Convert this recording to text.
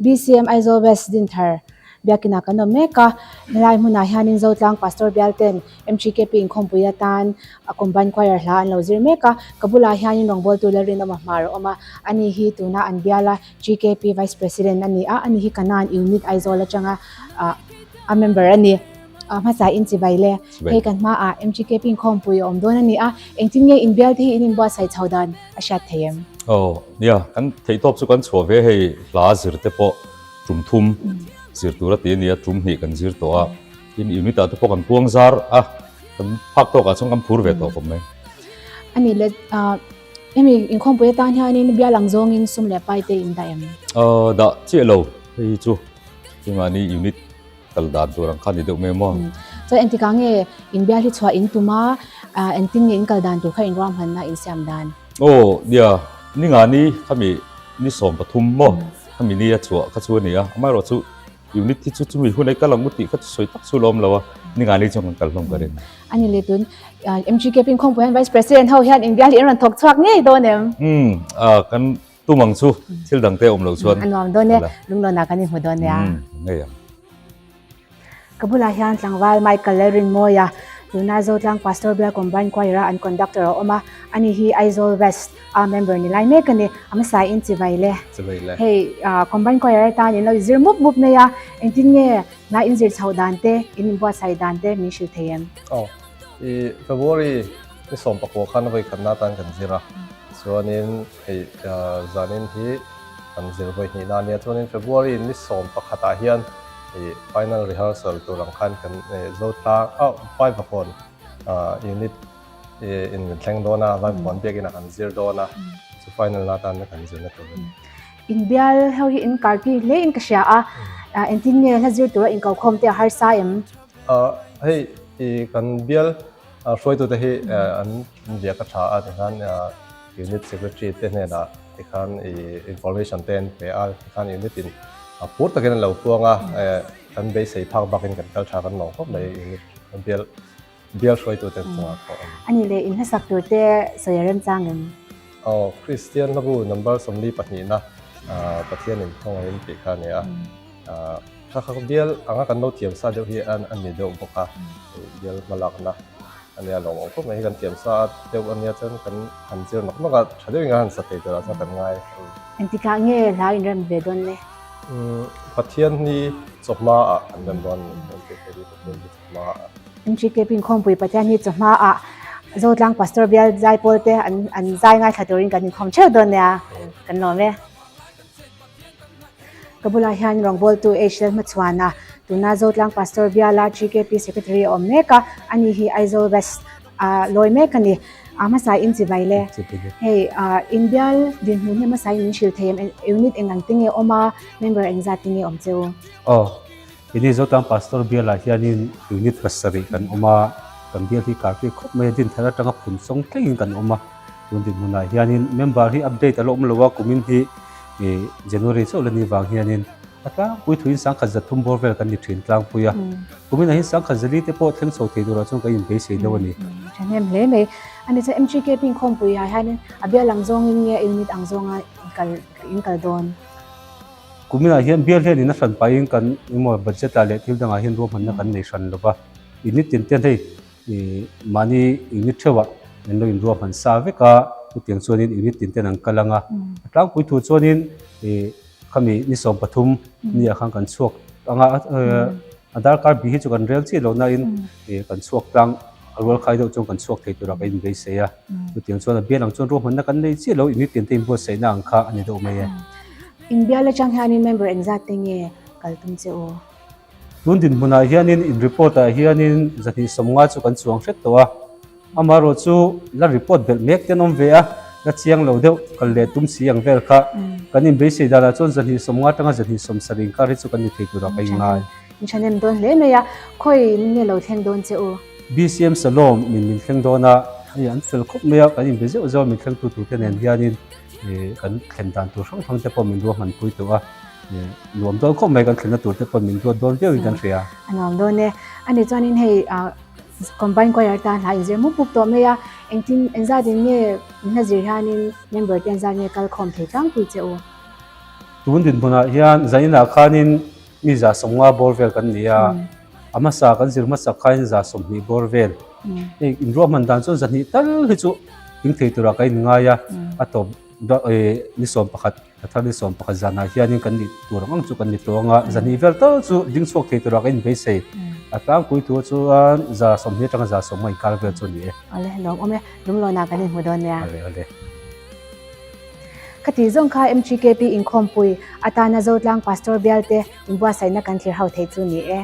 BCM Aizawl West Dinthar biakinah kan awm mek a, helai hmunah hianin Zotlang Pastor bial ten MGKP inkhawmpui atan a Combine Choir hla an lo zir mek a, ka bulah hianin rawngbawltu Lalrinawma hmar a awm a, ani hi tuna an biala GKP Vice President a ni a, ani hi Kanan Unit Aizawl atanga a member a ni. A hmasa in chibai le, hei kan hmaah MGKP inkhawmpui a awm dawn a ni a, engtin nge inbial te hi in inbuatsaih chho dan a hriat thei em? Aw, nia, kan theihtawp chu kan chhuah ve hei hla zir te pawh tum thum zir tur a ti a ni a, tum hnih kan zir tawh a, tin unit ah te pawh kan puang zar a, kan phak tawkah chuan kan phur ve tawh khawp mai. A nih le, hemi inkhawmpui atan hianin bial ang zawngin sum leh pai te in dah em? Aw, dah chiah lo, hei hi chu keimahni unit kal dan tur ang kha ni deuh mai maw? Chuan engtikah nge inbial hi chhuah in tum a, engtin nge in kal dan tur kha in ruahmanna in siam dan? Aw nia, ni nga ni khami ni 13 maw khami ni a chhuah kha chu a ni a, amaherawh chu unit hi chu chumi hun ai kal ang u tih kha chu sawi tak chu lawm lo a, ni nga ni chuan kan kal hlawm ka ring. A ni leh tun MGKP inkhawmpui hian Vice President ho hian inbial hi an rawn thawk chhuak ngei dawn em? Umm kan Tum ang chu thil dang te awm loh chuan. A nuam dawn e, lunglawnah kan inhmu dawn nia. Ngei ang. Ka bulah hian tlangval Michael Lalrinmawia, tuna Zotlang Pastor Bial Combined Choir a an conductor a awm a, ani hi Aizawl West a member ni lai mek a ni. A hmasa in chivai le. Chivai le. Hei Combined Choir atan in lo zir mup mup mai a, engtin nge hna in zir chhoh dan te, in inbuatsaih dan te min hrilh thei em? Aw, i February ni 19 khan vawi khatna atan kan zir a, chuanin Hei zanin hi kan zir vawi hnihna a nia chuanin February ni 11 ah hian hei final rehearsal tur ang khan kan Zotlang ah Vaivakawn unit in min thleng dawn a Vaivakawn biakin ah kan zir dawn a chu final na atan kan zirna tur a ni. Inbial ho hi in karki hle in ka hria a, engtin nge hla zir tura inkokhawm te a harsa em? Hei kan bial hruaitute hi an biak a tha a tikhan Unit Secretary te hnenah tikhan i information te an pe a, tikhan unit in phur takin an lo puang a, kan beisei phak bakin kan kal tha kan lawng khawp mai unit bial bial hruaitu te chungah pawh a ni. A nih leh in hlasak tur te sawi a remchang em? Aw, Kristian hlabu number 42 na Pathian in thawngaiin tih kha a ni a, kha kha bial anga kan lo thiam sa deuh hi a ni deuh bawk a, bial hmalakna. A nia lawm awm khawp mai hi kan thiam sa deuh a nia chuan kan han zir nawk nawk a, tha deuhin kan han sa thei tur ah chuan kan ngai. Engtikah nge hla in rem ve dawn le? Pathian hi chawhma ah kan rem dawn a ni. MKKP Pathian hi chawhma ah. MKKP Inkhawmpui Pathian hi chawhma ah Zotlang Pastor Bial Zaipawl te an zai ngaithla turin kan inkhawm theuh dawn nia, kan lawm e. Ka bulah hian rawngbawltu H Lalhmachhuana, tuna Zotlang Pastor Biala GKP Secretary a awm mek a, ani hi Aizawl West a lawi mek a ni. A hmasa in chibai le. Hei inbial dinhmun hi hmasa in min hrilh thei em? Unit eng ang te nge awm a, member eng zat te nge awm che u? Aw, ini Zotlang Pastor Biala hianin unit pasarih kan awm a, kan bial hi karkir khawp mai a, Dinthar atanga phun sawng thlengin kan awm a. Tun dinhmunah hianin member hi update a la awm lo a, kumin hi January chauh la ni vang hianin a tlangpui thuin 1300 bawr vel kan ni thin tlangpui a. Kuminah hian 1004 te pawh thleng chho thei turah chuan kan inbeisei deuh a ni. Thahnem hle mai. Ani chuan MGKP inkhawmpui ah hianin a bial ang zawngin nge unit ang zawnga in kal dawn? Kuminah hian bial hianin a hran pahin kan emaw budget ah leh thil dangah hian ruahmanna kan nei hran lo va. Unit tin ten hei Mahni unit theuhah an lo inruahman sa vek a, chutiang chuanin unit tin ten an kal ang a. A tlangpui thu chuanin khami ni 13 ni ah khan kan chhuak ang a, a darkar bih hi chu kan rel chiah lo nain kan chhuak tlang a rual khai deuh chuan kan chhuak thei turah ka inbeisei a. Chutiang chuan a bial ang chuan ruahmanna kan nei chiah lo, unit tin te inbuatsaihna ang kha a ni deuh mai e. Inbial atang hianin member engzat te nge kal tum che u? Tun dinhmunah hianin in report ah hianin 250 chu kan chuang hret tawh a, amaherawh chu la report belh mek te an awm ve a, la chiang lo deuh kal leh tum si ang vel kha kan inbeisei danah chuan 250 atanga 270 inkar hi chu kan ni thei turah ka inngai. In thahnem dawn hle mai a, khawi nge lo thleng dawn che u? BCM Salom min min thleng dawn a, hei an fel khawp mai a, kan inbe zeuh zeuh a min thlengtu turte nen hianin kan thlen dan tur hrang hrang te pawh min ruahmanpui tawh a. Nuam dawn khawp mai kan thlenna tur te pawh min duat dawn viau in kan hria. A nuam dawn e. A ni chuanin hei combine choir tan hla inzir mup mup tawh mai a, engtin engzat in nge in hla zir hianin member te engzat nge kal khawm thei tlangpui che u? Tun dinhmunah hian zaninah khanin mi 150 bawr vel kan ni a, a hmasa kan zir hmasak khain 120 bawr vel. Hei inruahman dan chuan 200 tal hi chu tling thei turah ka inngai a, a tawp ni 11, a thar ni 11 zanah hianin kan nih tur ang ang chu kan ni tawh ang a, 200 vel tal chu ding chhuak thei turah ka inbeisei. A tlangpui thu chuan 120 atanga 150 inkar vel chu a ni e. Awle, lawmawm e. Lunglawnah kan inhmu dawn nia. Awle, awle. Khati zawng kha MGKP inkhawmpui atana Zotlang Pastor bialte inbuatsaihna kan thlir ho thei chu ni e.